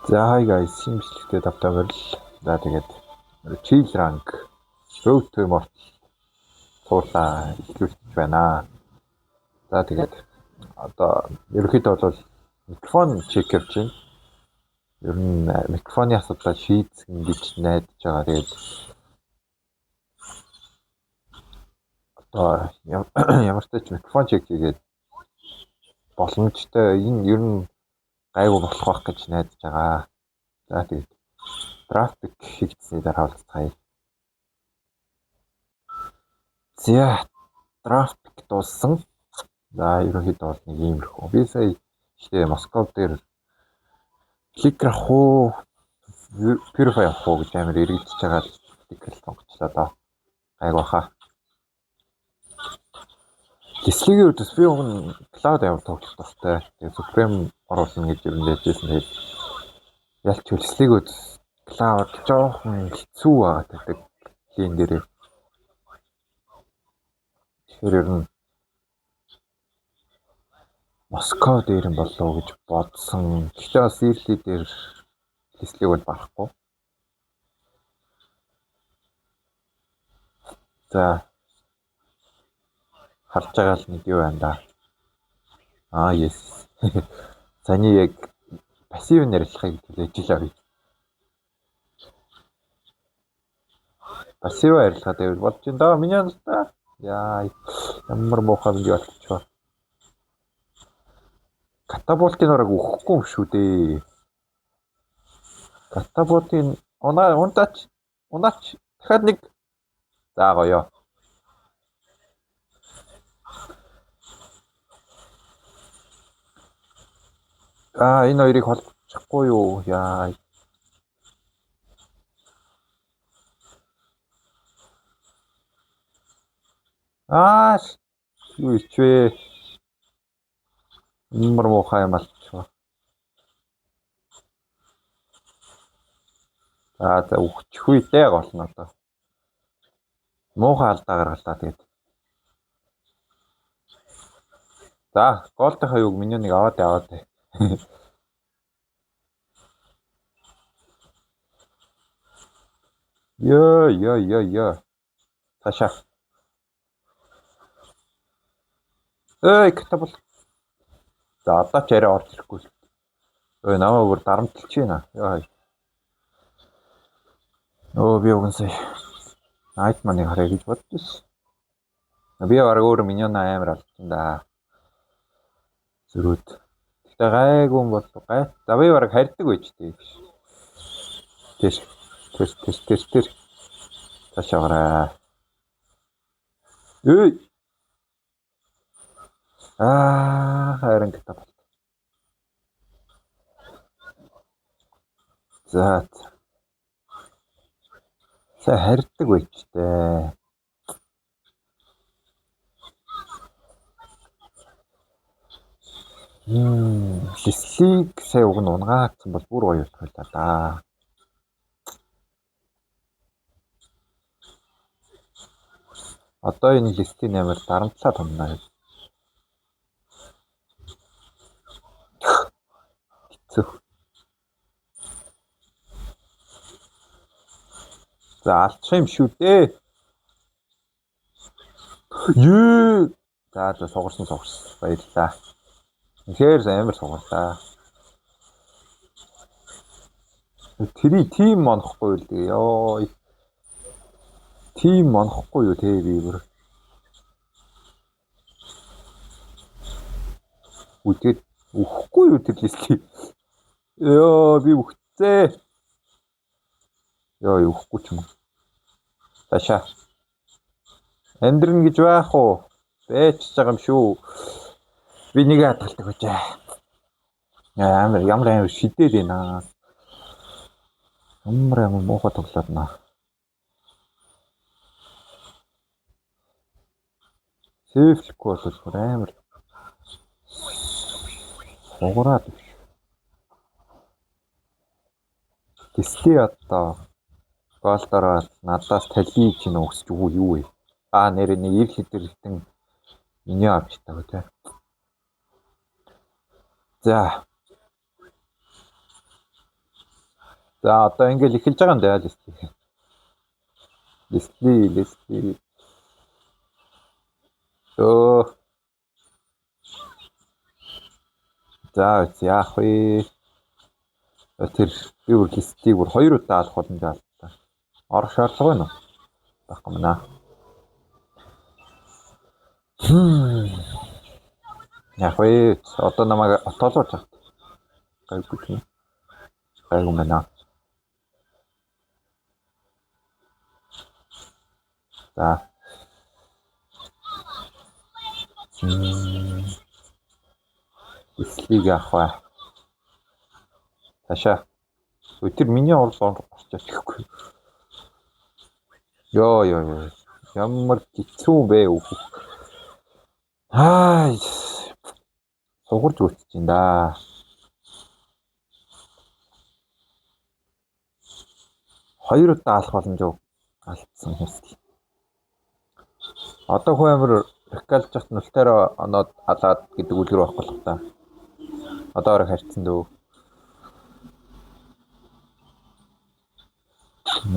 За hi guys, имжлэгтэй тавтай морил. За тэгээд chill rank Road to Immortal цуурлаа эхлүүлж байна. За тэгээд одоо ерөнхийдөө бол микрофон чек явж байна. Ер нь микрофоны асуудлаа шийдсэн гэж найдаж байгаа. Тэгээд одоо ямар ч тач микрофон чек хийгээд боломжтой энэ ер нь гайгүй болох байх гэж найдаж байгаа. За тэгээд draft pick хийгдсэний дараа уулзцгаая. За draft pick дууссан. За ерөнхийдөө бол нэг иймэрхүү. Би сая ихтэй Москов дээр Flicker авах уу, Purify авах уу гэж амар эргэлдэж байгаа л Flicker сонгочлаа доо. Гайгүй хаа. Лислигийн үдээс би уг нь Cloud амар тоглох дуртай. Тэгээ Supreme оруулна гэж ер нь ярьж байсан. Тэгээд ялч Лислигийн үдээс Cloud жоохон хэцүү байгаа гэдэг лин дээрээ. Тэгэхээр ер нь Москов дээр юм болов уу гэж бодсон. Гэхдээ бас Ирли дээр Лислиг бол барахгүй. За харж байгаа л нэг юу байна да. Аа yes. Саяны яг пассив нэрлэхийг хүлээж л авъя. Пассив арилгаад байвал болж байна даа. Миний л да. Яа ямар муухай юм болчихоо. Катапультын ураг өгөхгүй юм шүү дээ. Катапультын унаа унтаач унаач дахиад нэг за гоё. Аа энэ хоёрыг холбочихгүй юу? Яа. Аа юу ичвэ? Ямар муухай юм болчихоо. За за өгчихгүй дээ гол нь одоо. Муухай алдаа гаргалаа тэгээд. За голдынхаа юуг миньоныг аваад яваад. Йоо ёо ёо ёо. Цаашаа. Эй, катапульт. За одоо ч арай орж ирэхгүй л. Ой намайг бүр дарамтлж байна. Йоо. Өө би уг нь сая Night Man-ыг харъя гэж бодож байсан. Би бараг өөр миньон амар алдсан да. Зөрүүд. Гэтэ гайгүй юм бол гай. За би бараг харьдаг байж тээ. Тэр тэр тэр тэр тэр. Цаашаа гараа. Үй. Аа харин катапульт. За. За харьдаг байж тээ. Лислиг сая уг нь унгаацсан бол бүр гоё болох байлаа да. Одоо энэ лислийн амар дарамтлаа томноо. Хэцүү. За алдчих юм шүү дээ. Ее. За за сугарсан сугарсан. Баярлалаа. Тэгэхээр амар сугарлаа. Тэрий тим монохгүй л дээ. Йоо. Тим монохгүй юу те би бүр. Үгээд өгөхгүй юу тэр лислий. Йоо би үхцээ. Йоо өгөхгүй ч юм. Цаашаа. Амьдрна гэж байх уу? Бэчж байгаа юм шүү. Би нэг хадгалдаг байжээ. Амар ямар амар шидээд байна. Ямар амар муухай тоглоод наа. Сэвлэхгүй бол бүр амар сугараад биш. Тэсли одоо голдороо надаас талий чинь өсч үгүй юу вэ? Аа нэр нэг ир хідэр хитэн миний авч таагүй те. За. За одоо ингээл эхэлж байгаа юм даа Лесли. Лесли, Лесли. Өө. За яах вэ? Тэр би бүр Леслиг бүр 2 удаа алах боломж алдлаа. Орох шаардлага байна уу? Байхгүй мэнэ. Яах вэ? Одоо намайг отоолууж хат. Гайгүй тийм. Гайгүй мэнэ. За. Леслиг яах вэ? Цаашаа. Тэр миний орол орчооч гэхгүй. Йоо ёо ёо. Ямар хэцүү бэ өөх. Аа. Сугарч үтчих юм да. Хоёр удаа алах боломж алдсан хүсэл. Одоо хүн амир рекалж яхад нултаараа оноод алаад гэдэг үлгэр байхгүй л та. Одоо орой харьцсан дөө.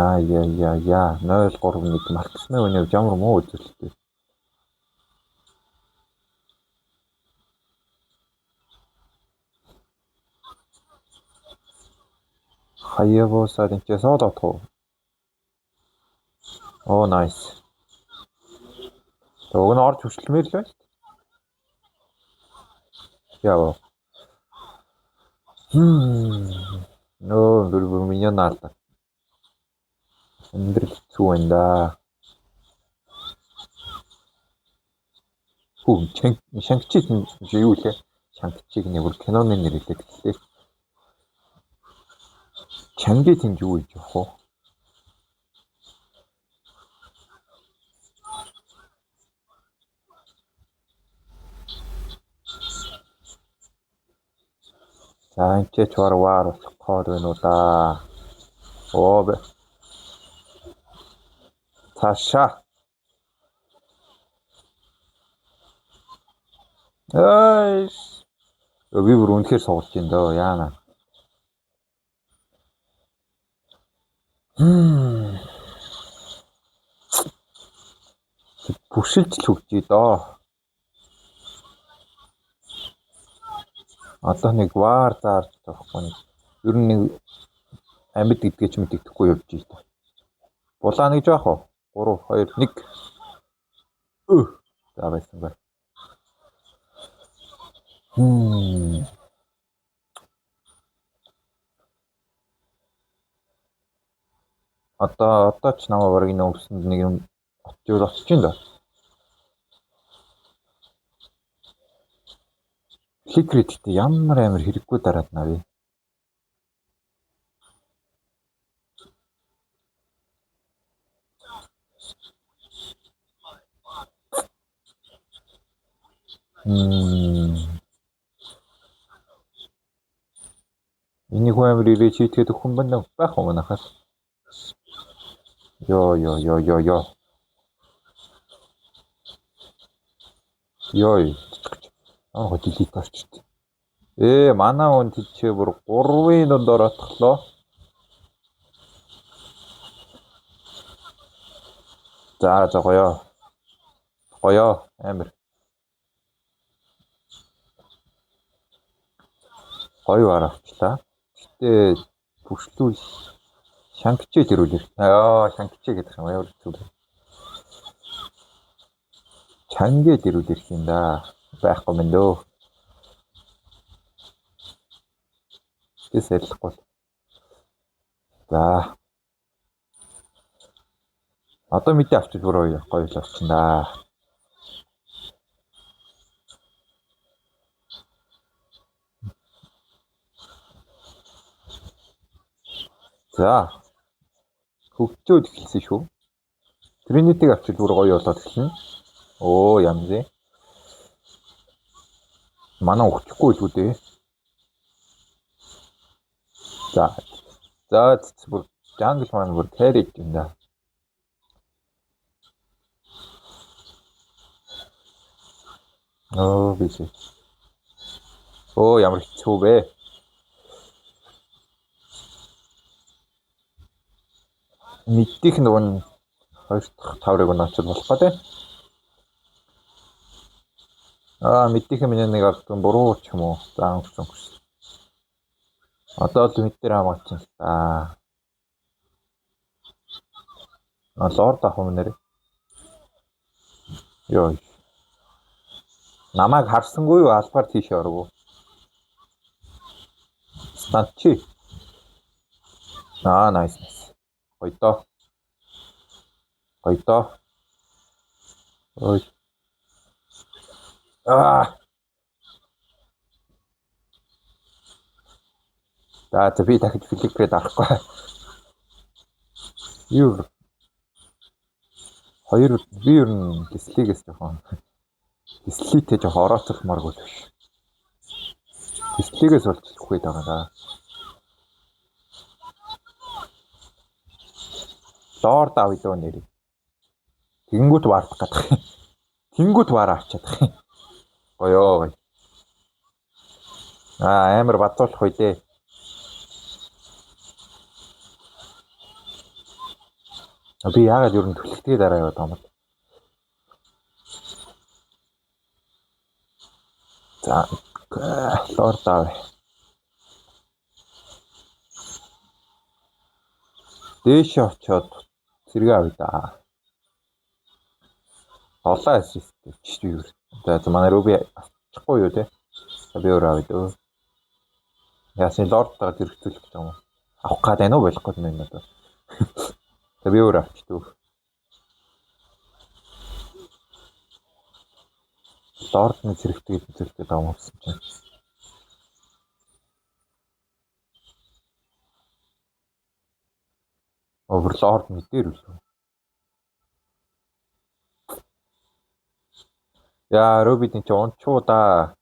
Аа я я я 031 марксны өнөө ямар муу үзүүлэлт вэ? Хаябуса тэнцээ соло отох уу? Оо nice. Уг нь орж хүчлэмээр л байна шүү дээ. Яа. Нөө бүр бүр миньон алаа. Амьдрал хэцүү байна да. Хүү Шангчи юу лээ? Шангчиг нэг бүр киноны нэр хэлээд гэлээ. Чанги тэнд юу хийж явах вэ? За энэ ч вар вар болох код байна уу да. Оо бэ. Цаашаа. Ай. Би бүр үнэхээр сугалж байна дөө. Яана. Бүшилж л хөгжий доо. Одоо нэг вар заарч байхгүй нэг. Ер нь нэг амьд гэдгээ ч мэддэхгүй явж ийт. Булаа нэг жоох уу? 3 2 1. За байсан бай. Одоо ч намайг бараг энэ өвсөнд нэг юм отчвол очиж ин доо. Фликриттэй ямар амар хэрэггүй дараад наа вэ? Энийг хүн амир ирээ чийтгээд өгөх юм байна байх юм манайхаас. Йоо ёо ёо ёо ёо. Йой. Аа дэлит орчт. Манай хүн тийчээ бүр 3-ын дунд ороотглоо. За за гоё. Гоё амир. Гоё вар авчлаа. Гэтэ бүшлүүл Шангчээ тэрүүлэр. Аа, шангчээ гэдэг юм ямар хэцүү бэ. Чангээ тэрүүлэх юм да. Байхгүй мэн дөө. Тэс ярилцахгүй. За. Одоо мэдээ авчиж бүр гоё л болчихно да. За. Хөгжөөд эхэлсэн шүү. Тринитиг авчиж бүр гоё болоод эхэлнэ. Оо янз. Манай өгчихгүй л үү дээ. За. За бүр jungle маань бүр carry юм да. Оо биш. Оо ямар хэцүү бэ. Mid-ийнх нөгөө нь хоёр дахь tower-ыг унаачвал болох гэдэг. Аа, mid-ийнх миний нэг авдаг буруу ч юм уу. За, өнгөрсөн өнгөрсөн. Одоо л mid дээр хамгаалчихсан л та. А, lord авах юм нэр. Йоо. Намайг харсангүй юу? Албаар тийшээ оров. Stun чи. Аа, nice nice. Гоё доо. Гоё доо. Ой. Аа. За за, би дахиж flicker-ээ дарахгүй. Юу хоёр би ер нь Lesley-гээс жоохон Lesley-тэй жоохон орооцолмооргүй л биш. Lesley-гээс болж үхээд байгаа даа. Lord авъя дөө нэр. Тэнгүүт ward-ах гадах юм. Тэнгүүт ward авчаадах юм. Гоёо гоё. Аа, амар бадуулах үе дээ. Би яагаад ер нь түлхтгээ дараа яваад байгаа юм бэ? За, lord авъя. Дээшээ очиод зэрэг авъя да. 7 assist тавьчих юу. За за, манай Ruby авчихгүй юу те. За, би өөр авъя дөө. Яасан lord-тойгоо зэрэгцүүлэх гэж байгаа юм. Авах гад байна уу, болох гээд байна надад. За, би өөр авчдаг. Lord-ны зэрэгтэй зэрэгтэй байгаа юм гэсэн чинь. Overlord мэдээр үлээ. Яа, Ruby тийм чи унчуу да.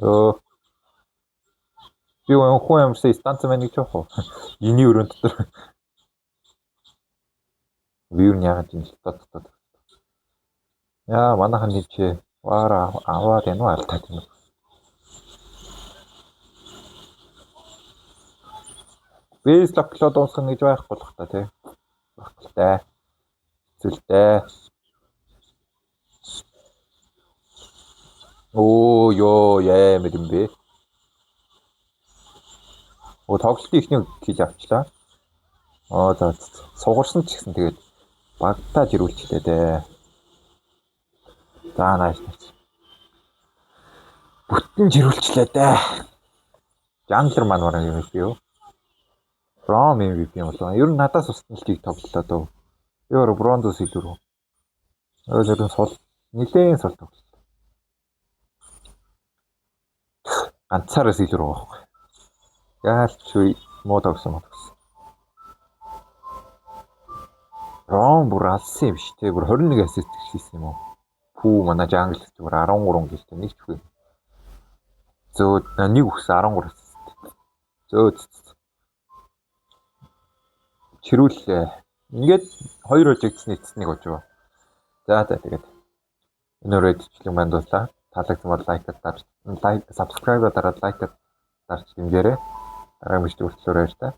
Өө. Би хүн ямарсан станц маань гэж яах вэ? Эний өрөөнд дотор. Би юу яагаад юм л тоо. Яа, манайхан нэг чи вара аваад яна уу, алдаад юм. Base lock-лоо дуусгах гэж байхгүй болох та тий. Байхгүй л дээ. Хэцүүлтэй. Оо ёо, ямар юм бэ? Оо, тоглолтын ихний kill авчлаа. Оо за, сугарсан ч гэсэн тэгээд багтаа жирүүлчлээ дээ. За, nice nice. Бүтэн жирүүлчлээ дээ. Jungler маань бараг MVP юу? Braum MVP юм болоо. Ер нь надаас устна л тийг тоглолоо дөө. Би өөр бронзоос илүү рүү. Өөр нь сул нилээн сул тоглолоо. Ганцаараа silver байгаа байхгүй. Яалч муу тогсон муу тогсон. Braum бүр алсан юм биш те. Бүр 21 assist хийсэн юм уу? Пүү, манай jungle бүр 13 гэлтэй нэг ч үгүй. Зөө, нэг үхсэн, 13 assist. Зөө, чирүүллээ. Ингээд хоёр хожигдсны эцэст нэг хожив. За за, тэгээд энэ өрөөд бичлэг маань дууслаа. Таалагдсан бол like дарж, like, subscribe дараад, like дарж дэмжээрэй. Дараагийн бичлэг хүртэл баяртай.